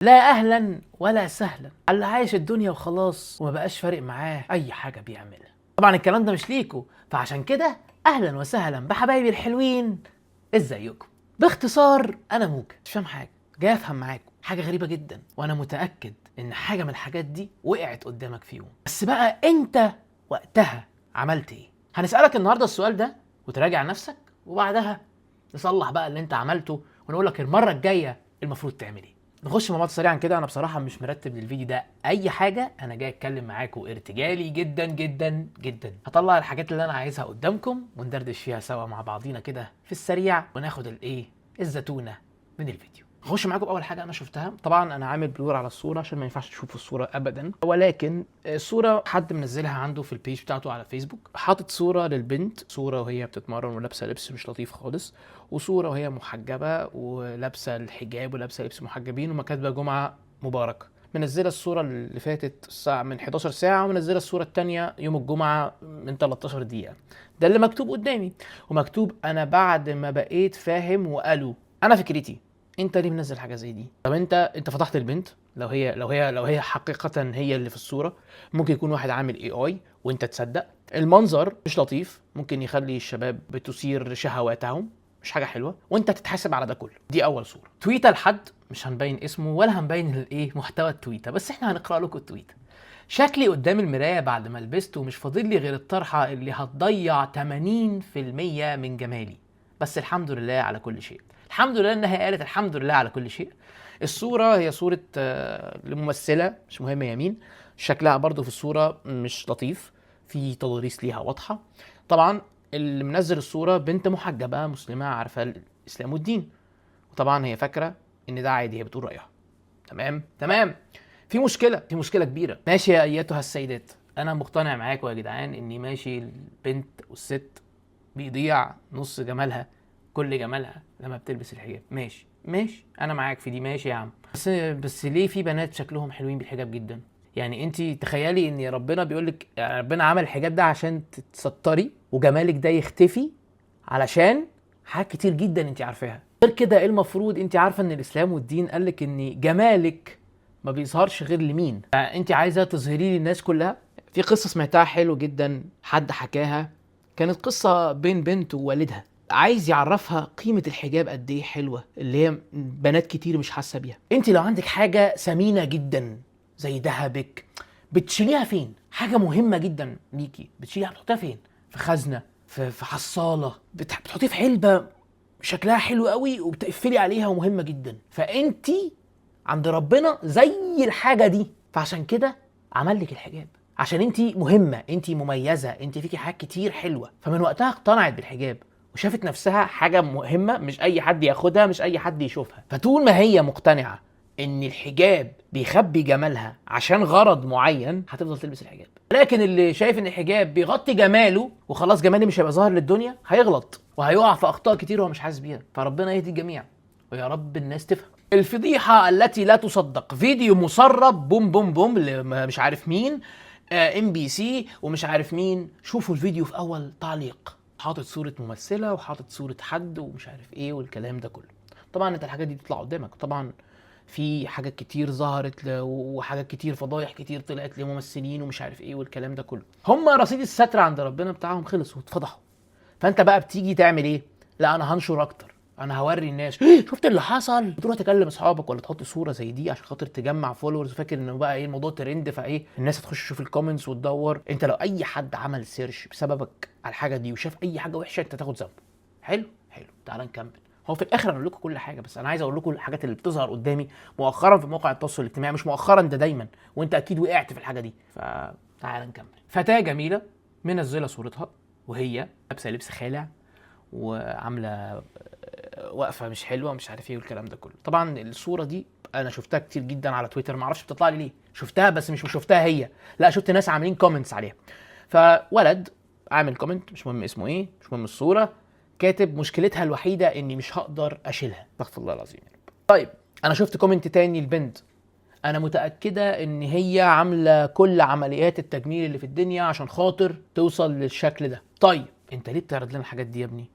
لا اهلا ولا سهلا على اللي عايش الدنيا وخلاص وما بقاش فارق معاه اي حاجة بيعملها. طبعا الكلام ده مش ليكو، فعشان كده اهلا وسهلا بحبايبي الحلوين، ازيكم؟ باختصار انا موجة مش فاهم حاجة، جاي افهم معاكم حاجة غريبة جدا، وانا متاكد ان حاجة من الحاجات دي وقعت قدامك في يوم، بس بقى انت وقتها عملت ايه؟ هنسالك النهارده السؤال ده وتراجع نفسك، وبعدها نصلح بقى اللي انت عملته ونقول لك المرة الجاية المفروض تعمل ايه. نخش مع بعض سريعا كده. انا بصراحة مش مرتب للفيديو ده اي حاجة، انا جاي اتكلم معاكم ارتجالي جدا جدا جدا. هطلع الحاجات اللي انا عايزها قدامكم وندردش فيها سوا مع بعضينا كده في السريع، وناخد الايه الزتونه من الفيديو. هخش معاكم باول حاجة انا شفتها. طبعا انا عامل blur على الصورة عشان ما ينفعش تشوفوا الصورة ابدا، ولكن الصورة حد منزلها عنده في ال page بتاعته على فيسبوك. حاطط صوره للبنت، صوره وهي بتتمرن ولابسه لبس مش لطيف خالص، وصوره وهي محجبة ولابسه الحجاب ولابسه لبس محجبين، وكاتبه جمعه مباركة. منزله الصورة اللي فاتت الساعة من 11 ساعة، ومنزلة الصورة الثانية يوم الجمعة من 13 دقيقة. ده اللي مكتوب قدامي، ومكتوب انا بعد ما بقيت فاهم وقالوا. انا فكرتي، انت ليه منزل حاجة زي دي؟ طب انت فضحت البنت. لو هي حقيقة هي اللي في الصورة، ممكن يكون واحد عامل AI وانت تصدق. المنظر مش لطيف، ممكن يخلي الشباب بتثير شهواتهم، مش حاجة حلوة، وانت تتحاسب على ده كله. دي اول صوره. تويته لحد مش هنبين اسمه ولا هنبين الايه محتوى التويته، بس احنا هنقرا لكم التويته. شكلي قدام المراية بعد ما لبست ومش فاضل لي غير الطرحة اللي هتضيع 80% من جمالي، بس الحمد لله على كل شيء. الحمد لله انها قالت الحمد لله على كل شيء. الصورة هي صوره لممثله مش مهم يمين، شكلها برضو في الصورة مش لطيف، في تضاريس ليها واضحة. طبعا اللي منزل الصورة بنت محجبة مسلمة عارفه الاسلام والدين، وطبعا هي فاكره ان ده عادي، هي بتقول رايها. تمام تمام. في مشكلة، في مشكلة كبيرة. ماشي يا ايتها السيدات، انا مقتنع معاكم يا جدعان اني ماشي البنت والست بيضيع نص جمالها، كل جمالها لما بتلبس الحجاب. ماشي ماشي، انا معاك في دي، ماشي يا عم. بس ليه في بنات شكلهم حلوين بالحجاب جدا؟ يعني انت تخيلي ان ربنا بيقول لك، يعني ربنا عمل الحجاب ده عشان تتستري وجمالك ده يختفي، علشان حاجات كتير جدا انت عارفاها. غير كده ايه المفروض؟ انت عارفه ان الاسلام والدين قال لك ان جمالك ما بيظهرش غير لمين، فانت عايزه تظهريه للناس كلها. في قصة سمعتها حلو جدا، حد حكاها، كانت قصة بين بنت ووالدها، عايز يعرفها قيمة الحجاب قد ايه حلوة، اللي هي بنات كتير مش حاسة بيها. انت لو عندك حاجة ثمينة جدا زي ذهبك، بتشيليها فين؟ حاجة مهمة جدا ليكي بتشيليها، بتحطيها فين؟ في خزنة، في حصالة، بتحطيها في علبة شكلها حلو قوي وبتقفلي عليها ومهمة جدا. فانت عند ربنا زي الحاجة دي، فعشان كده عمل لك الحجاب، عشان انت مهمة، انت مميزة، انت فيكي حاجات كتير حلوة. فمن وقتها اقتنعت بالحجاب وشافت نفسها حاجة مهمة، مش أي حد ياخدها، مش أي حد يشوفها. فطول ما هي مقتنعة إن الحجاب بيخبي جمالها عشان غرض معين، هتفضل تلبس الحجاب. لكن اللي شايف إن الحجاب بيغطي جماله وخلاص جمالي مش هيبقى ظاهر للدنيا، هيغلط وهيقع في أخطاء كتير وهو مش حاسس بيها. فربنا يهدي الجميع، ويا رب الناس تفهم. الفضيحة التي لا تصدق، فيديو مسرب بوم بوم بوم مش عارف مين، MBC ومش عارف مين. شوفوا الفيديو في أول تعليق، حاطط صورة ممثلة وحاطط صورة حد ومش عارف ايه والكلام ده كله. طبعا انت الحاجات دي بتطلع قدامك، طبعا في حاجات كتير ظهرت وحاجات كتير، فضايح كتير طلعت لممثلين ومش عارف ايه والكلام ده كله. هم رصيد الستر عند ربنا بتاعهم خلص واتفضحوا. فانت بقى بتيجي تعمل ايه؟ لا انا هنشر اكتر، انا هوري الناس شفت اللي حصل. تروح تكلم اصحابك ولا تحط صوره زي دي عشان خاطر تجمع followers، فاكر انه بقى ايه الموضوع ترند، فايه الناس هتخش تشوف ال comments وتدور. انت لو اي حد عمل search بسببك على الحاجة دي وشاف اي حاجة وحشة انت تاخد ذنبه. حلو حلو، تعال نكمل. هو في الاخر انا اقول لكم كل حاجة، بس انا عايز اقول لكم الحاجات اللي بتظهر قدامي مؤخرا في مواقع التواصل الاجتماعي، مش مؤخرا ده دايما، وانت اكيد وقعت في الحاجة دي. فتعال نكمل. فتاة جميلة منزله صورتها وهي لابسه لبس خالع وعامله وقفه مش حلوة مش عارف ايه والكلام ده كله. طبعا الصورة دي انا شفتها كتير جدا على تويتر، ما اعرفش بتطلع لي ليه، شفتها بس مش شفتها هي، لا شفت ناس عاملين comments عليها. فولد عامل comment، مش مهم اسمه ايه، مش مهم الصورة، كاتب مشكلتها الوحيدة اني مش هقدر اشيلها. استغفر الله العظيم يا رب. طيب انا شفت comment تاني لبنت، انا متاكدة ان هي عامله كل عمليات التجميل اللي في الدنيا عشان خاطر توصل للشكل ده. طيب انت ليه بتعرض لنا الحاجات دي يا ابني؟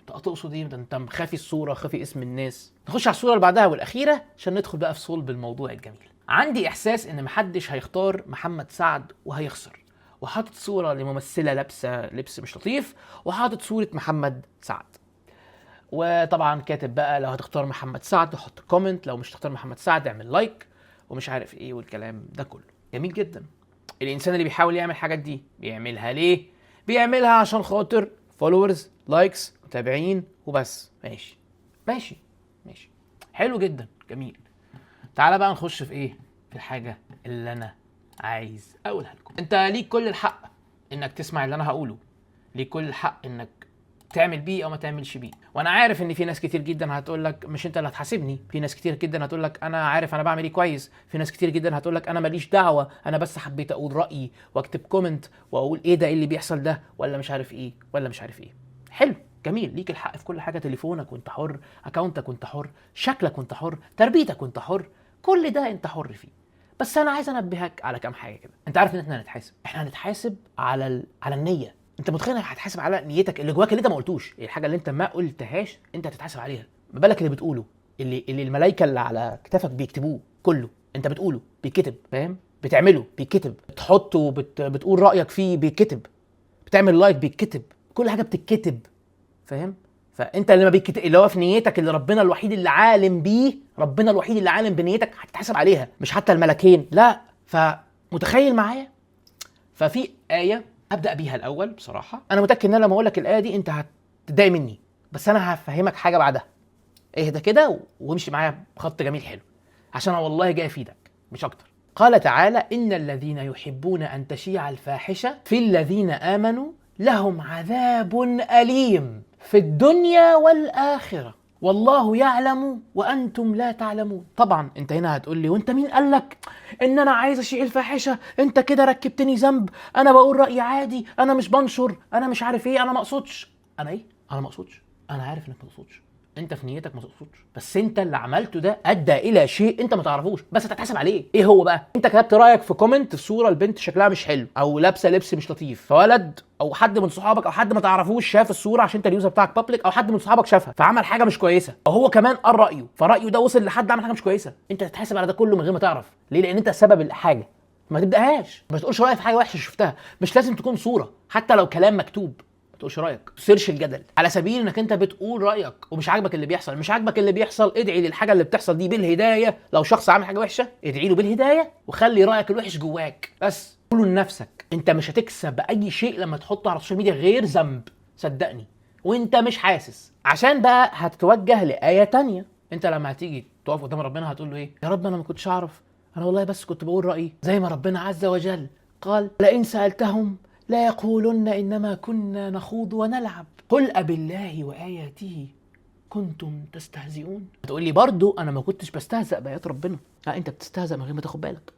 طب تقصد ايه؟ ده انت مخافي الصورة، خافي اسم الناس. نخش على الصورة اللي بعدها والاخيرة عشان ندخل بقى في صلب الموضوع الجميل. عندي احساس ان محدش هيختار محمد سعد وهيخسر، وحاطط صوره لممثله لابسه لبس مش لطيف، وحاطط صوره محمد سعد، وطبعا كاتب بقى لو هتختار محمد سعد حط comment، لو مش تختار محمد سعد اعمل like ومش عارف ايه والكلام ده كله. جميل جدا. الانسان اللي بيحاول يعمل الحاجات دي بيعملها ليه؟ بيعملها عشان خاطر followers، likes، متابعين وبس. ماشي ماشي ماشي، حلو جدا، جميل. تعالى بقى نخش في ايه؟ في الحاجة اللي انا عايز اقولها لكم. انت ليك كل الحق انك تسمع اللي انا هقوله، ليك كل الحق انك تعمل بيه او ما تعملش بيه. وانا عارف ان في ناس كتير جدا هتقول لك مش انت اللي هتحاسبني، في ناس كتير جدا هتقول لك انا عارف انا بعمل ايه كويس، في ناس كتير جدا هتقول لك انا ماليش دعوه، انا بس حبيت اقول رايي واكتب comment واقول ايه ده، ايه اللي بيحصل ده، ولا مش عارف ايه ولا مش عارف ايه. حلو، جميل، ليك الحق في كل حاجه، تليفونك وانت حر، account ك وانت حر، شكلك وانت حر، تربيتك وانت حر، كل ده انت حر فيه. بس انا عايز انبهك على كام حاجة كده. انت عارف ان احنا هنتحاسب، احنا هنتحاسب على النية. انت متخيل انك هتحاسب على نيتك اللي جواك اللي انت ما قلتوش، الحاجة اللي انت ما قلتهاش انت هتتحاسب عليها، ما بالك اللي بتقوله، اللي الملائكة اللي على كتافك بيكتبوه كله، انت بتقوله بيتكتب، فاهم؟ بتعمله بيتكتب، بتحطه بتقول رايك فيه بيتكتب، بتعمل like بيتكتب، كل حاجة بتتكتب، فاهم؟ فانت اللي ما بيتكتب اللي هو في نيتك، اللي ربنا الوحيد اللي عالم بيه، ربنا الوحيد اللي عالم بنيتك هتتحاسب عليها، مش حتى الملكين، لا. فمتخيل معايا؟ ففي آية أبدأ بيها الأول. بصراحة أنا متأكد إن أنا لما أقول لك الآية دي أنت هتتضايق مني، بس أنا هفهمك حاجة بعدها. اهدى كده وامشي معايا بخط جميل حلو، عشان أنا والله جاي أفيدك مش أكتر. قال تعالى: إن الذين يحبون أن تشيع الفاحشة في الذين آمنوا لهم عذاب أليم في الدنيا والآخرة والله يعلم وأنتم لا تعلمون. طبعا أنت هنا هتقول لي وأنت مين قالك إن أنا عايز أشيع الفاحشة؟ أنت كده ركبتني ذنب، أنا بقول رأيي عادي، أنا مش بنشر، أنا مش عارف إيه، أنا ما أقصدش. أنا إيه؟ أنا ما أقصدش. أنا عارف إنك ما تقصدش، أنت في نيتك ما تقصدش، بس أنت اللي عملته ده أدى إلى شيء أنت ما تعرفوش، بس هتتحاسب عليه. إيه هو بقى؟ أنت كتبت رأيك في comment في صورة البنت شكلها مش حلو أو لابسة لبس مش لطيف، فولد او حد من صحابك او حد ما تعرفوش شاف الصورة عشان انت ال user بتاعك public، او حد من صحابك شافها فعمل حاجة مش كويسة، او هو كمان قال رايه فرايه ده وصل لحد عمل حاجة مش كويسة. انت هتتحاسب على ده كله من غير ما تعرف. ليه؟ لان انت سبب الحاجة. ما تبداهاش، ما تقولش رايك في حاجة وحشة شفتها، مش لازم تكون صوره، حتى لو كلام مكتوب ما تقولش رايك، ما تثيرش الجدل على سبيل انك انت بتقول رايك ومش عاجبك اللي بيحصل. مش عاجبك اللي بيحصل، ادعي للحاجة اللي بتحصل دي بالهداية. لو شخص عامل حاجة وحشة ادعي له بالهداية وخلي رايك الوحش جواك بس، قوله لنفسك. انت مش هتكسب اي شيء لما تحطه على ال social media غير ذنب، صدقني، وانت مش حاسس. عشان بقى هتتوجه لآية تانية، انت لما هتيجي تقف قدام ربنا هتقول له ايه؟ يا رب انا ما كنتش اعرف، انا والله بس كنت بقول رأيي. زي ما ربنا عز وجل قال: لئن سألتهم لا يقولن انما كنا نخوض ونلعب قل أبالله وآياته كنتم تستهزئون. هتقول لي برضو انا ما كنتش بستهزأ بآيات ربنا. لا، انت بتستهزأ من غير ما تاخد بالك،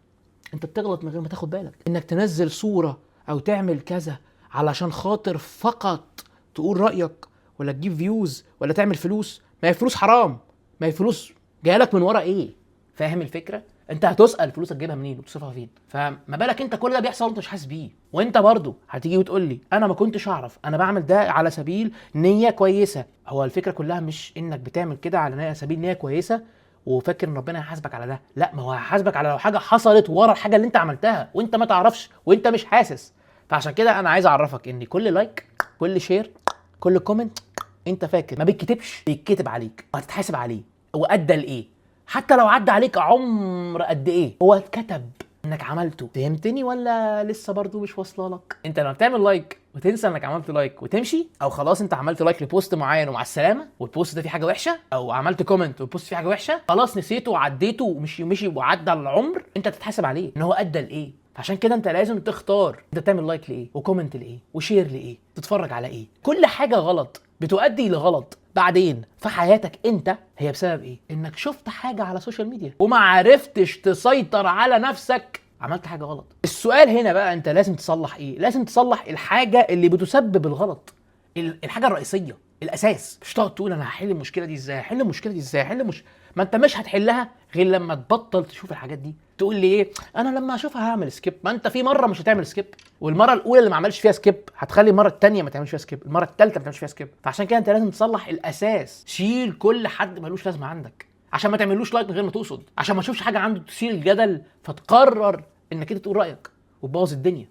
انت بتغلط من غير ما تاخد بالك. انك تنزل صورة او تعمل كذا علشان خاطر فقط تقول رأيك ولا تجيب views ولا تعمل فلوس، ما هي فلوس حرام، ما هي فلوس جايلك من ورا ايه؟ فاهم الفكرة؟ انت هتسأل فلوسك تجيبها منين وتصرفها فين، فما بالك انت كل ده بيحصل وانت مش حاسس بيه. وانت برضو هتيجي وتقول لي انا ما كنتش اعرف، انا بعمل ده على سبيل نية كويسة. هو الفكرة كلها مش انك بتعمل كده على سبيل نية كويسة وفاكر ان ربنا هيحاسبك على ده، لا، ما هو هيحاسبك على لو حاجة حصلت ورا الحاجة اللي انت عملتها وانت ما تعرفش وانت مش حاسس. فعشان كده انا عايز اعرفك ان كل like، كل share، كل comment انت فاكر ما بيتكتبش، بيتكتب عليك وهتتحاسب عليه. وادى لايه؟ حتى لو عدى عليك عمر قد ايه، هو اتكتب انك عملته. فهمتني ولا لسه برضو مش واصله لك؟ انت لما بتعمل like وتنسى انك عملت like وتمشي، او خلاص انت عملت like ل post معين ومع السلامة وال post ده فيه حاجة وحشة، او عملت comment وال post فيه حاجة وحشة، خلاص نسيته وعديته ومشي مشي وعدى العمر، انت تتحاسب عليه ان هو ادى لايه. عشان كده انت لازم تختار انت بتعمل like لايه و comment لايه و share لايه، تتفرج على ايه. كل حاجة غلط بتؤدي لغلط بعدين في حياتك انت هي بسبب ايه؟ انك شفت حاجة على ال social media وما عرفتش تسيطر على نفسك، عملت حاجة غلط. السؤال هنا بقى انت لازم تصلح ايه؟ لازم تصلح الحاجة اللي بتسبب الغلط، الحاجة الرئيسية، الاساس. مش تقعد تقول انا هحل المشكلة دي ازاي، هحل المشكلة دي ازاي، هحل مش ما ما انت مش هتحلها غير لما تبطل تشوف الحاجات دي. تقول لي ايه؟ انا لما اشوفها هعمل skip. ما انت في مرة مش هتعمل skip، والمرة الاولى اللي ما عملش فيها skip هتخلي المرة الثانية ما تعملش فيها skip، المرة الثالثة ما تعملش فيها skip. فعشان كده انت لازم تصلح الاساس. شيل كل حد ملوش لازمه عندك، عشان ما تعملوش like من غير ما تقصد، عشان ما تشوفش حاجة عنده تثير الجدل فتقرر انك انت تقول رايك وتبوظ الدنيا.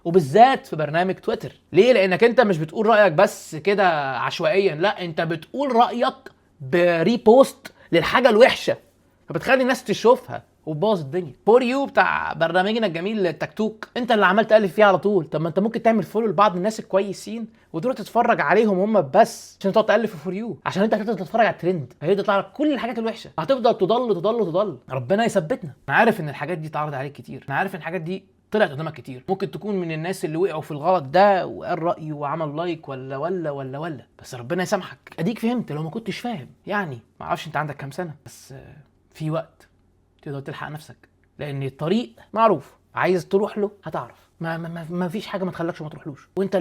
وبالذات في برنامج تويتر. ليه؟ لانك انت مش بتقول رايك بس كده عشوائيا، لا انت بتقول رايك ب repost للحاجة الوحشة، فبتخلي الناس تشوفها وتبوظ الدنيا. for you بتاع برنامجنا الجميل التكتوك، انت اللي عمال تقلب فيه على طول. طب ما انت ممكن تعمل follow لبعض الناس الكويسين وتروح تتفرج عليهم هم بس، عشان تقعد تقلب في for you، عشان انت هتفضل تتفرج على الترند، هيبدا يطلع لك كل الحاجات الوحشة، هتفضل تضل تضل تضل. ربنا يثبتنا. انا عارف ان الحاجات دي اتعرض عليك كتير، انا عارف ان الحاجات دي طلعت قدامك كتير، ممكن تكون من الناس اللي وقعوا في الغلط ده وقال رأيه وعمل like ولا ولا ولا ولا، بس ربنا يسامحك. اديك فهمت. لو ما كنتش فاهم يعني ما اعرفش انت عندك كام سنة، بس في وقت تقدر تلحق نفسك، لان الطريق معروف، عايز تروح له هتعرف. ما فيش حاجة ما تخلكش ما تروحلوش، وانت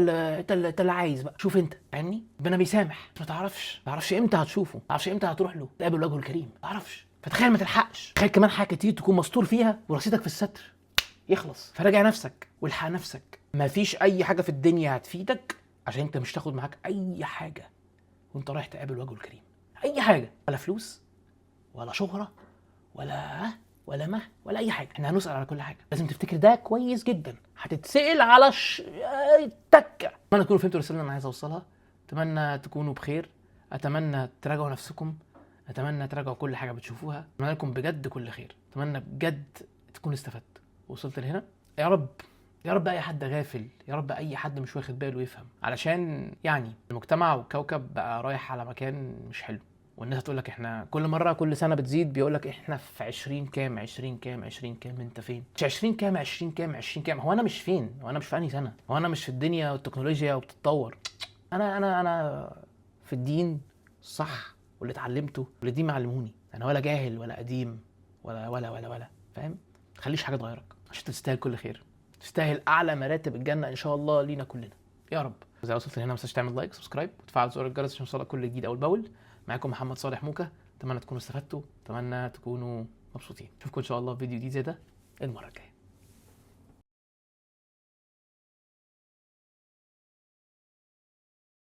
اللي عايز بقى. شوف انت فاهمني، ربنا بيسامح، ما تعرفش امتى هتشوفه، ما تعرفش امتى هتروح له تقابل وجهه الكريم، ما تعرفش. فتخيل ما تلحقش، تخيل كمان حاجة كتير تكون مستور فيها ورصيدك في الستر يخلص. فراجع نفسك والحق نفسك. مفيش اي حاجة في الدنيا هتفيدك، عشان انت مش تاخد معاك اي حاجة وانت رايح تقابل وجهه الكريم، اي حاجة، ولا فلوس ولا شهره ولا ما ولا اي حاجة. احنا هنسال على كل حاجة، لازم تفتكر ده كويس جدا، هتتسال على التكه. اتمنى تكونوا فهمتوا الرسالة اللي انا عايز اوصلها، اتمنى تكونوا بخير، اتمنى تراجعوا نفسكم، اتمنى تراجعوا كل حاجة بتشوفوها، اتمنى لكم بجد كل خير، اتمنى بجد تكونوا استفدت وصلت لهنا. يا رب يا رب اي حد غافل، يا رب اي حد مش واخد باله يفهم، علشان يعني المجتمع والكوكب بقى رايح على مكان مش حلو، والناس هتقول لك احنا كل مرة كل سنة بتزيد، بيقول لك احنا في 20 كام 20 كام 20 كام، انت فين؟ مش 20 كام 20 كام 20 كام، هو انا مش فين؟ هو انا مش في انهي سنة؟ هو انا مش في الدنيا والتكنولوجيا وبتتطور؟ انا انا انا في الدين صح، واللي اتعلمته واللي الدين معلمهوني، انا ولا جاهل ولا قديم ولا ولا ولا ولا، فاهم؟ ما تخليش حاجة تغيرك، عشان تستاهل كل خير، تستاهل اعلى مراتب الجنة ان شاء الله لينا كلنا يا رب. اذا وصلت لهنا ما تنساش تعمل like subscribe وتفعل زر الجرس عشان يوصلك كل جديد اول باول. معاكم محمد صالح موكا، اتمنى تكونوا استفدتوا، اتمنى تكونوا مبسوطين. اشوفكم ان شاء الله في فيديو جديد زي ده المرة الجاية.